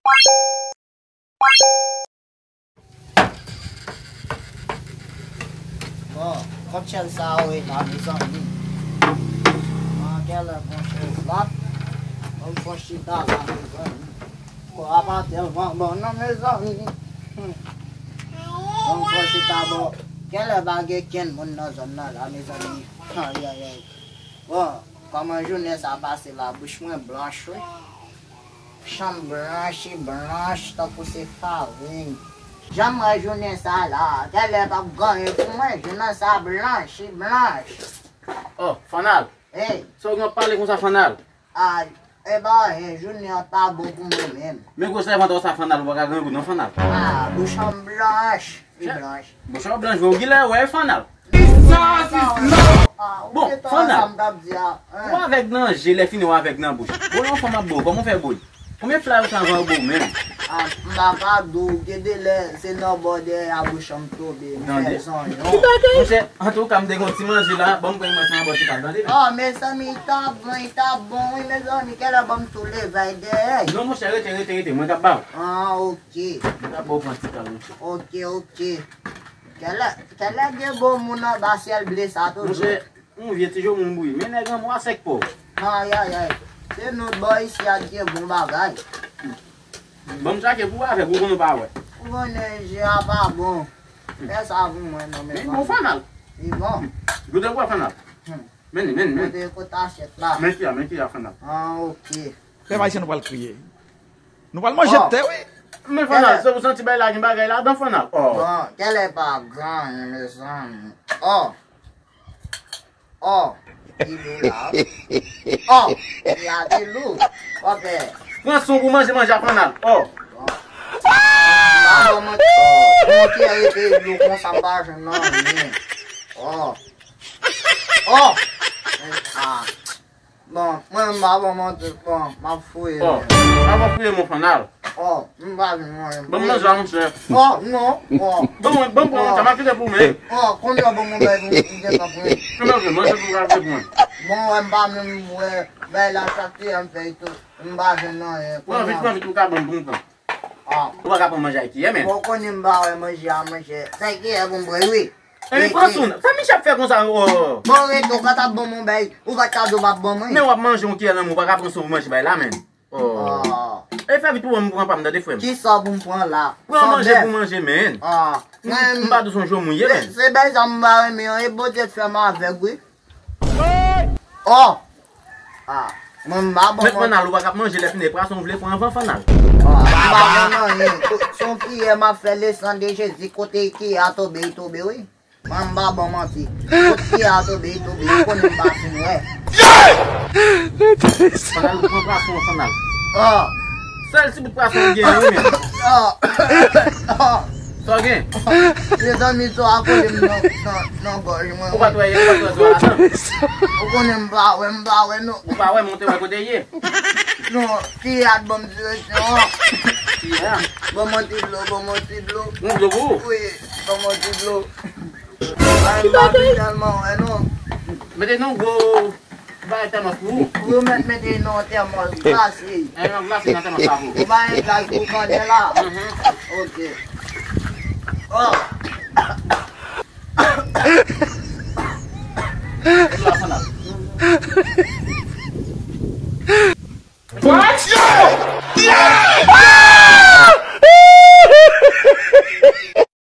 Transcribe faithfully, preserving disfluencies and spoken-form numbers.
Bon, kòmsyèl sa yo ye la, mezanmi. An, kèlè kòmsyèl la. Ban m fè chita la, mezanmi. Kò a pa tèlman bon non, mezanmi. Hmm. Ban m fè chita, bon. Kèlè pa gen kenn moun nan zòn nan la, mezanmi. Ayayay. Bon, kòman jounen sa pase la? Bouch mwen blanch, wi. Bouch an blanch, blanch tankou se farin. Jan m wè jounen sa la, kèlè p ap gen anyen pou mwen, jounen sa blanch, blanch. Oh, Fanal. Hey. Sa w gen w ap pale konsa, Fanal? Ah, e pa anyen, jounen an pa bon pou mwen menm. Men gwo sèvant ou sa, Fanal, ou pa ka gen gout non, Fanal. Ah, bouch an blanch, li blanch. Bouch an blanch, vre, ou gilè, wè, Fanal. Sa, sis, non. Bon, Fanal. Ou avèg nan je, lè fini ou avèg nan bouch. Bon, yon fanm ap bo, kòman w fè bo l? Konbyen fly ou fè anvan yo bo w menm? Ah, m pa ka di w, gen de lè, se nan bò dèyè a bouch an m tonbe, m fè zanyon. Monchè, antouka, m te gen yon ti manje la, ban m pran yon manje anba ti kal, tande, men. Oh, mezanmi, li t ap bon, li t ap bon, wi, mezanmi, kèlè ban m tou leve dèyè. Non, monchè, rete, rete, rete, mwen k ap ba w. Ah, ok. Mwen k ap ba w pran ti kal, monchè. Ok, ok. Kèlè, kèlè gen bon moun anba syèl ble sa toujou. Monchè, yon vye ti jomoun bouyi. Men nèg an mwa sèk pòv. Ayayay. Se nou bò isi a ki gen bon bagay. Ban m tchake pou w avèg, ou konnen w pa wè. Ou konnen je a pa bon. Fè sa pou mwen non, men. Men bon, Fanal. Li bon. Goute pou w, Fanal. Hmm. Men li, men li, men li. Kote, kote asyèt la? Men ki a, men ki a, Fanal. Ah, ok. Pèp ayisyen nou pral kriye. Nou pral manje tè, wi. Men Fanal, se ou santi bay la gen bagay ladan, Fanal. Oh. Bon, kèlè pa gen anyen, mezanmi. Oh. Oh, li lou la. Oh, li a te lou. Pran swen pou manje, manje a, Fanal. Oh. Bon. M pa bon, mwen, oh, bon, ki rete lou konsa, m pa jwenn nan anyen. Oh. Oh. Ah. Bon, mwen m pa bon manti, bon, m ap fouye. Oh, men. M ap fouye, mon Fanal. Oh, m pa vin manje. Ban m manje a, monchè. Oh, non. Oh. Ban mwen, ban m pran yon ti, m ap kite pou mwen. Oh, konbyen bon mwen bay pou m gentan pran? Manje pou w ka fè pou mwen. Bon, wè, m pa menm wè, bay la chak ti an fèy tou. M pa jwenn anyen. Pran vit, pran vit, ou ka ban m pou m pran. Ah. Ou pa ka pran manje ak kiyè, men. Bon, ou konnen m pa wè manje a, monchè. Se kiyè pou m pran, wi. Epi pran sou, sa Michel ap fè konsa, oh. Bon, rete, ou pa t ap ban m yon bay, ou pa t ka di w p ap ban mwen. Men w ap manje yon kiyè nan men w, ou pa ka pran sou pou manje bay la, men. Oh. Ah. E fè vit pou mwen, m pran pa m, tande, frè m. Kisa pou m pran la? Pran manje pou manje, men. Ah. M, m pa di w se yon jomoun ye, men. Se bay sa m pa renmen an, e Bondye t fè m avèg, wi. Oh! Ah, mwen m pa bon. Men Fanal, ou pa k ap manje lè fini, e pwason w vle pran anvan, Fanal. Oh, m pa bon nan anyen. Se yon kiyè m ap fè, le sang de Jésus, kote kiyè a tonbe, li tonbe, wi. Mwen m pa bon manti. Kote kiyè a tonbe, li tonbe, ou konnen m pa fin wè. Fanal, ou pran pwason an, Fanal. Oh! Sèl ti bout pwason ou gen, wi, men. Oh! Oh! Sa w gen? Mezanmi, sa a kole m nan, nan, nan gòj mwen, wi. Ou pa t wè, ou pa t wè sa a, non? Ou konnen m pa wè, m pa wè, non. Ou pa wè, men w te wè kote l ye. Non, kiyè a t ban m direksyon an. Kiyè a? Ban m yon ti dlo, ban m yon ti dlo. Yon dlo pou ou? Wi, ban m yon ti dlo. Ay, m pa fin tèlman wè, non. Mete non gwo. Bay tèmòs pou ou. Ou mèt mete nan tèmòs glase. E, nan glase, nan tèmòs la pou ou. Ou bay glas pou kandè la. Mhm. Ok. Oh. Yo, Fanal. What? Yeah! Yeah!